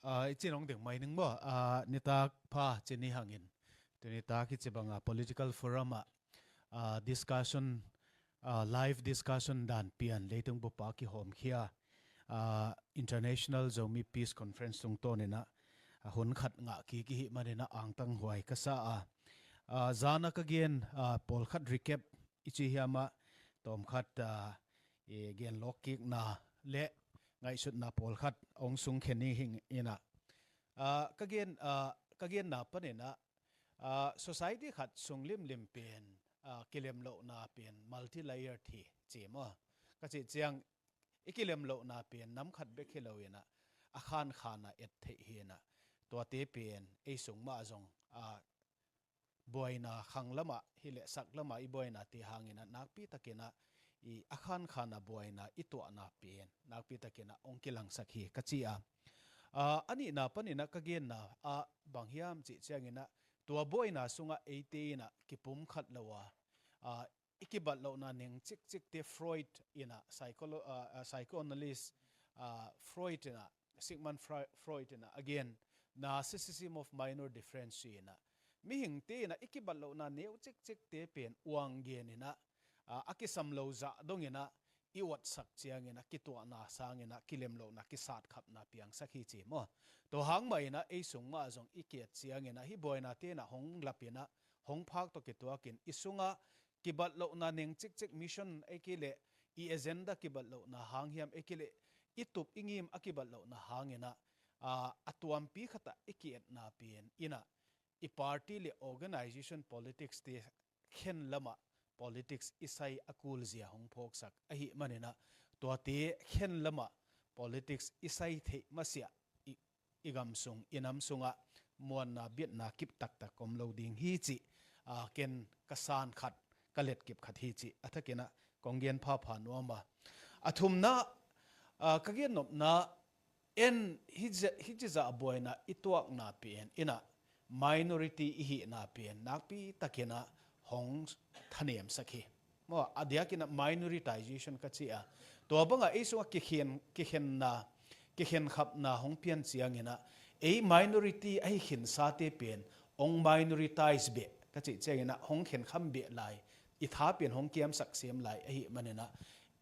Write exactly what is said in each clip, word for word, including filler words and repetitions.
Ah, i cin hong ding mai ning maw? Ah, nitak pha cin i hangin. Tunitak hi ci banga political forum ah, ah, discussion, ah, live discussion dan pian leitung bupa kihawmkhia, ah, International Zomi Peace Conference tungtawn inah, ah, hun khat ngah kik i hih man inah angtang huai ka sa a. Ah, zana ka gen, ah, pawlkhat recap i ci hiam ah, tawmkhat, ah, i genlawk kikna le ngaihsutna pawlkhat hong sungkhen i hing inah. Ah, ka gen, ah, ka genna pan inah, ah, society khat sung limlim pen, ah, kilemlohna pen multi-layered hi ci maw? Ka cih ciang i kilemlohna pen nam khat bek hi lo inah, a khankhan a et theih hi inah, tuate pen ei sung mah zong, ah, buaina khang lamah hi leh sak lamah i buainate hang inah nakpi tak inah i a khankhan a buaina i tuahna pen nakpi tak inah hong kilangsak hi ka ci a. Ah, a nihna pan inah ka genna ah bang hiam cih ciang inah, tua buaina sungah eite inah kipum khat lo a, ah, i kibat lohna neng cikcikte Freud inah, psycholo-, ah, ah, psychoanalyst, ah, Freud inah, Sigmund Fre-, Freud inah, again, narcissism of minor difference inah, mihingte inah i kibat lohna neu cikcikte pen uang gen inah, ah, a kisam lo zah dong inah i uatsak ciang inah kituahna sang inah kilemlohna kisatkhapna piangsak hi ci maw? Tua hang mah inah ei sung mah zong i kiat ciang inah hih buainate inah hong lap inah, hong phak tawh kituakin i sungah kibat lohna neng cikcik mission ei kei leh i agenda kibat lohna hang hiam ei kei leh i tup i ngim a kibat lohna hang inah, ah, a tuampi khatah i kietna pen inah i party le organization politics te khen lamah politics i sai a kulzia hong phawksak ahih man inah, tuate khen lamah politics i sai theih masiah i, i gam sung, i nam sungah muanna biatna kip taktak om lo ding hi cih, ah, ken ka san khat, ka letkip khat hi cih a thak inah kong gen phapha nuam a. A thumna, ah, ka gennopna en hi ci, hi ci zah buaina i tuakna pen inah minority i hihna pen nakpi tak inah hong thanemsak hi. Maw, a diak inah minoritization ka ci a. Tua bangah ei sungah kikhen, kikhenna, kikhenkhapna hong pian ciang inah ei minority ahi khinsate pen hong minoritize beh ka cih ciang inah hong khenkham beh lai, i tha pen hong kiamsak sem lai ahih man inah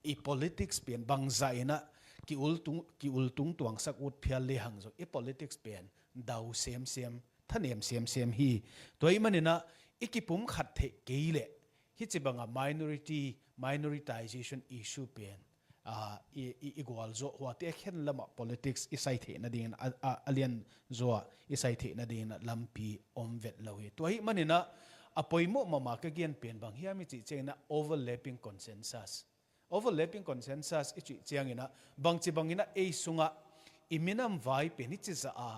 i politics pen bangzah inah ki ultung, ki ultung tuangsak ut phial lehang zong i politics pen dau semsem, thanem semsem hi. Tua ahih man inah i kipum khat theih kei leh hi ci banga minority, minoritization issue pen, ah, i, i, i gualzawh huate khen lamah politics i sai theih nadingin a, a, a lianzaw i sai theih nadingin ah lampi om vet lo hi. Tua ahih man inah a poimawh mahmah ka gen pen bang hiam i cih ciang inah overlapping consensus. Overlapping consensus i cih ciang inah bangci bang inah ei sungah i minam vai pen hi ci zah a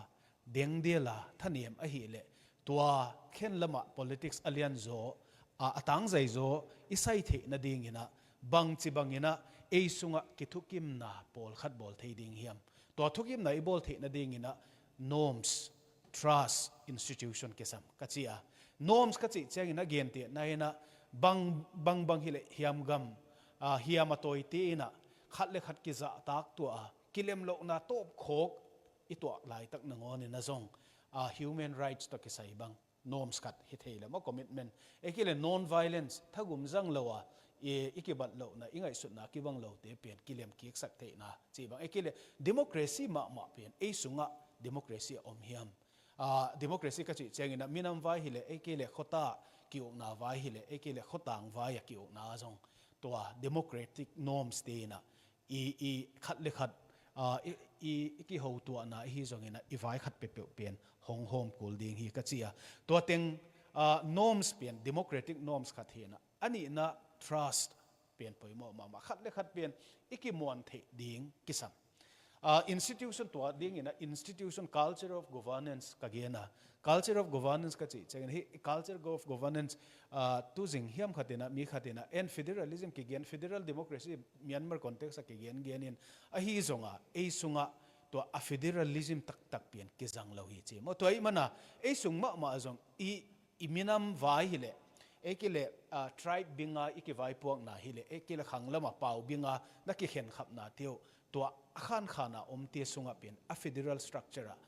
dengdel a thanem ahih leh tua khen lamah politics a lianzaw, a, a tangzaizaw i sai theih nading inah bangci bang inah ei sungah kithukimna pawlkhat bawl thei ding hiam? Tua thukimna i bawl theih nading inah norms, trust, institution kisam ka ci a. Norms ka cih ciang inah gentehna inah bang, bang, bang hi leh hiam gam, ah, hiam a tawite inah khat le khat kizahtak tuah a, kilemlohna tawpkhawk i tuah laitak nangawn inah zong, ah, human rights tawh kisai bang norms khat hi thei le maw, commitment. Ei kei leh non-violence, thagum zang lo a, i, i kibat lohna, i ngaihsutna kibang lote pen kilem kiksak theihna cih bang. Ei kei leh democracy mahmah pen ei sungah democracy a om hiam? Ah, democracy ka cih ciang inah minam vai hi leh, ei kei leh khuata ki-ukna vai hi leh, ei kei leh khuatang vai a ki-ukna zong tua democratic norms te inah i, i khat le khat, ah, i, i, i kihotuahna ihi zong inah i vai khat peuhpeuh pen hong hawm kul ding hi ka ci a. Tua teng, ah, norms pen democratic norms khat hi inah, a nihna trust pen poimawh mahmah, khat le khat pen i kimuan theih ding kisam. Ah, institution tua ding inah institution, culture of governance ka gen a. Culture of governance ka cih ciang inah hih culture of governance, ah, tu zing hiam khat inah mi khat inah en federalism kigen, federal democracy Myanmar context ah kigen gen in, ahi zong a ei sungah tua a federalism taktak pen kizang lo hi ci maw. Tua ahih man a ei sung mahmah zong i, i minam vai hi leh, ei kei leh, ah, tribe bing a i kivaipuakna hi leh, ei kei leh khang lam a pau bing a na kikhenkhapnate uh tua a khankhan a omte sungah pen a federal structure ah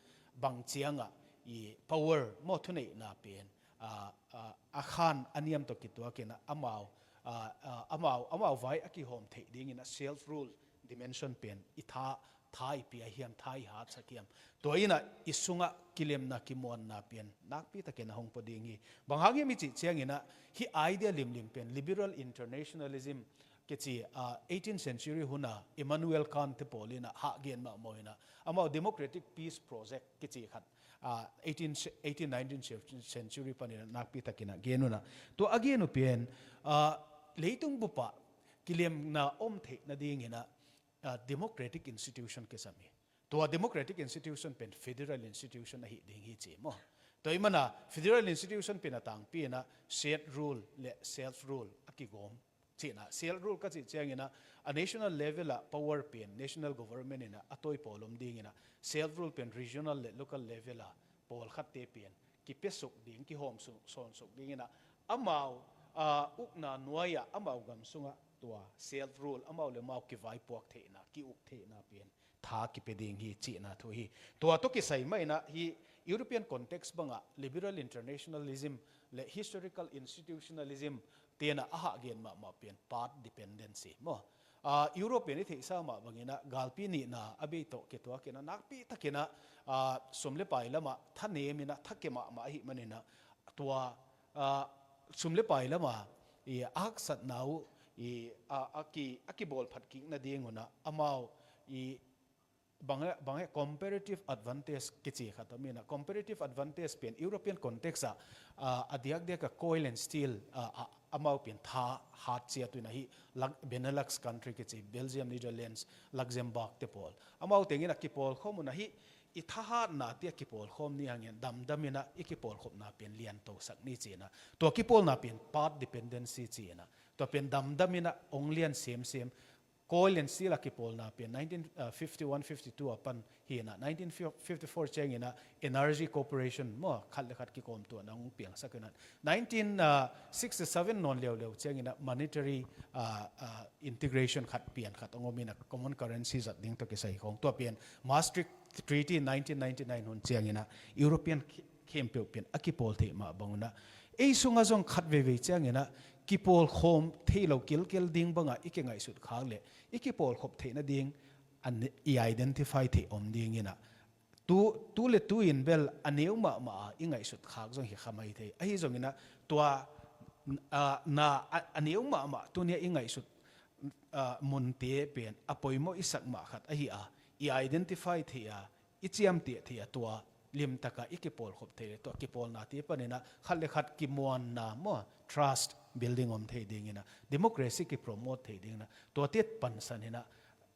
bang ciangah i power maw, thuneihna pen, ah, ah, a khan a niam tawh kituakin ah amau, ah, ah, amau, amau vai a kihawm theih dingin ah self rule dimension pen i tha, tha i pia hiam, tha i hatsak hiam. Tua in ah i sungah kilemna kimuanna pen nakpi takin a hong pua ding hi. Bang hang hiam i cih ciangin ah hih idea limlim pen liberal internationalism kici, ah, eighteenth century hun a Immanuel Kant te pawl in ah hahgen mahmah in ah amau democratic peace project kici khat, ah, eighteen, eighteen, nineteenth century panin ah nakpi takin ah gen un ah. Tua a gen uh pen, ah, leitung bup ah kilemna om theih nadingin ah, ah, democratic institution kisam hi. Tua democratic institution pen federal institution ahi ding hi ci maw. Tua ahih manin ah federal institution pen a tangpi in ah state rule le self rule a kigawm cihna. Self rule ka cih ciangin ah a national level ah power pen national government in ah a tawi pawl om dingin ah self rule pen regional le local level ah pawlkhatte pen kipiasuk ding, kihawm su-, sawnsuk dingin ah amau, ah, ukna nuai-ah amau gam sungah tua self rule amau le mau kivaipuak theihna, ki-uk theihna pen tha kipia ding hi cihna thu hi. Tua tawh kisai mah in ah hih European context bangah liberal internationalism le historical institutionalism te in ah a hahgen mahmah pen path dependency maw. Ah, Europe pen i theihsa mah bangin ah galpi nihna a bei tawh kituakin ah nakpi takin ah, ah, sum le pai lamah thanem in ah thakhe mahmah ahih manin ah tua, ah, sum le pai lamah i a haksatna uh i, ah, a ki, a kibawlphat kik nadingun ah amau i bang e, bang e, comparative advantage kici khat om in ah, comparative advantage pen European context ah, ah, a diakdiak a coal and steel, ah, ah, amau pen tha hat ciat uh in ah hih Lux-, Benelux country kici, Belgium, Netherlands, Luxembourg te pawl. Amau tengin a kipawlkhawm un ah hih i thahatna te a kipawlkhawm ni hangin damdam in ah i kipawlkhopna pen liantosak ni ci in ah. Tua kipawlna pen path dependency ci in ah. Tua pen damdam in ah hong lian semsem. Coal and steel a kipawlna pen nineteen, uh, fifty-one fifty-two a pan hi in ah, nineteen fifty-four ciangin ah Energy Corporation maw, khat le khat kikawmtuahna hong piangsak in ah, nineteen, uh, sixty-seven nawn leuleu ciangin ah monetary, uh, uh, integration khat pian khat hong om in ah common currency zat ding tawh kisai khawng. Tua pen Maastricht Treaty nineteen ninety-nine hun ciangin ah European khi-, khempeuh pen a kipawl theih mah bangun ah ei sungah zong khat veivei ciangin ah kipawlkhawm thei lo kilkel ding bangah i kingaihsut khak leh i kipawlkhop theih nading a ne-, i identify theih om dingin ah tu, tu le tu in bel a neu mahmah a i ngaihsut khak zong hi kha mai thei. Ahi zongin ah tua, ah, na a, a neu mahmah tuni a i ngaihsut, ah, munte pen a poimawh i sak mah khat ahi a, i identify thei a, i ciamteh thei a, tua limtak a i kipawlkhop thei le tua kipawlnate panin ah khat le khat kimuanna maw, trust building om thei dingin ah, democracy kipromote thei dingin ah tuate pansan in ah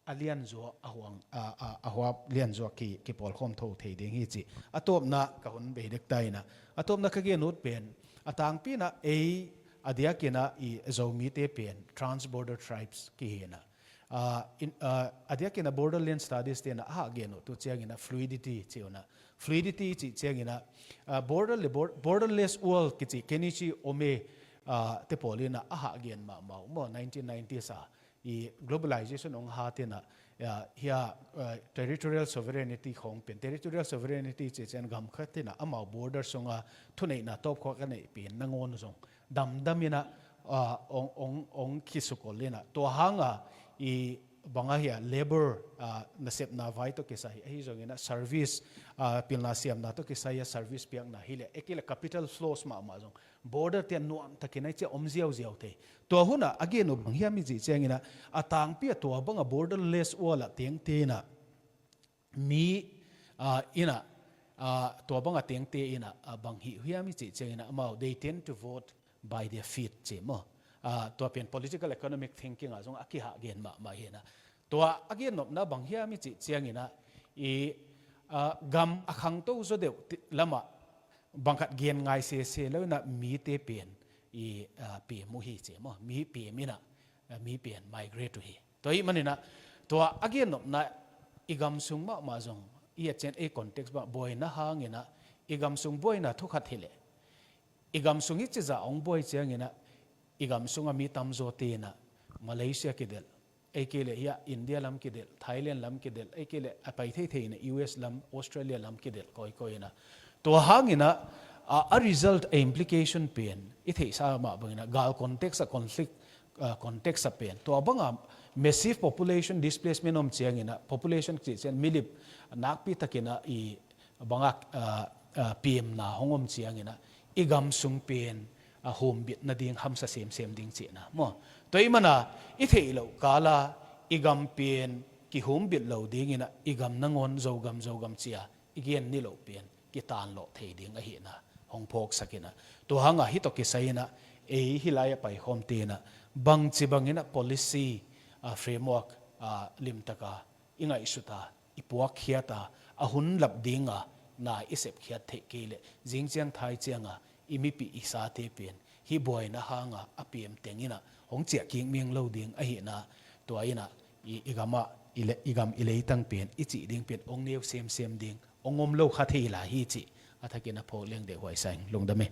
a lianzuak a huang, a, a, a huap lianzuak ki, kipawlkhawm tho thei ding hi ci. A tawpna ka hun bei dek ta in ah, a tawpna ka gen ut pen a tangpi in ah ei a diakin ah i Zomite pen transborder tribes kihi in ah, ah, in, ah, a diakin ah borderland studies te in ah a hahgen uh tu ciangin ah fluidity ci un ah, fluidity cih ciangin ah, ah, border le bor-, borderless world kici Kenichi Ohmae, ah, te pawl in ah a hahgen mahmah uh maw, nineteen nineties a i globalization hong hat in ah, ah, hia, ah, territorial sovereignty khawng pen, territorial sovereignty cih ciang gam khat in ah amau border sungah thuneihna tawpkhawk a neih pen nangawn zong damdam in ah, ah, ong, ong, ong kisukawl in ah tua hang a i bang a hia labor, ah, nasepna vai tawh kisai ahi zongin ah service, ah, pilna siamna tawh kisai a service piakna hi leh, ei kei leh capital flows mahmah zong border te ah nuamtakin a i ciah om ziauziau thei. Tua hun ah a gen uh bang hiam i cih ciangin ah a tangpi a tua bang a borderless world ah tengte in ah mi, ah, in ah, ah, tua bang a tengte in ah, ah, bang hih hiam i cih ciangin ah amau they tend to vote by their feet ci maw. Ah, tua pen political economic thinking ah zong a kihahgen mahmah hi in ah tua a gennopna bang hiam i cih ciangin ah i, ah, gam a khangto zaw deuh ti-, lamah bang khat gen ngai sese lo in ah mite pen i, ah, pem uh hi ci maw, mi pem in ah, ah, mi pen migrate uh hi. Tua ahih manin ah tua a gennopna i gam sung mahmah zong i a cian ei context mah buaina hangin ah i gam sung buaina thu khat hi leh i gam sung i cizah hong buai ciangin ah i gam sungah mi tamzawte in ah Malaysia kidelh, ei kei leh hiah India lam kidelh, Thailand lam kidelh, ei kei leh a pai theithei ina U S lam, Australia lam kidelh kawikawi ina. Tua hang ina a, a result, a implication pen i theihsa mah bang ina gal context a, conflict a, context a pen tua banga massive population displacement om ciang ina, population cih ciang milip nakpi tak ina i banga a, a, piamna hong om ciang ina i gam sung pen a, humbit nading hamsa semsem ding cihna maw. Tua ahih mana i theih loh kala i gam pen kihumbit lo ding ina i gam nangawn Zogam, Zogam ci-a i gen niloh pen kitanlawh thei ding ahihna hong phawksak ina. Tua hanga hih tawh kisai ina ei hih lai a paikhawmte ina bangci bang ina policy a, framework a, limtaka i ngaihsuta, i puakkhiata, a hun lap dinga na i sepkhiat theih kei leh zingciang thai cianga i mipi i sate pen hih buaina hanga a piamteng ina hong ciahkik meng lo ding ahihna. Tua ina i, i gamah i, le, i gam i leitang pen i cih ding pen hong neu semsem ding, hong om lo kha thei lai hi cih a thakin a phawk leng deuh huaisa ing. Lungdam e.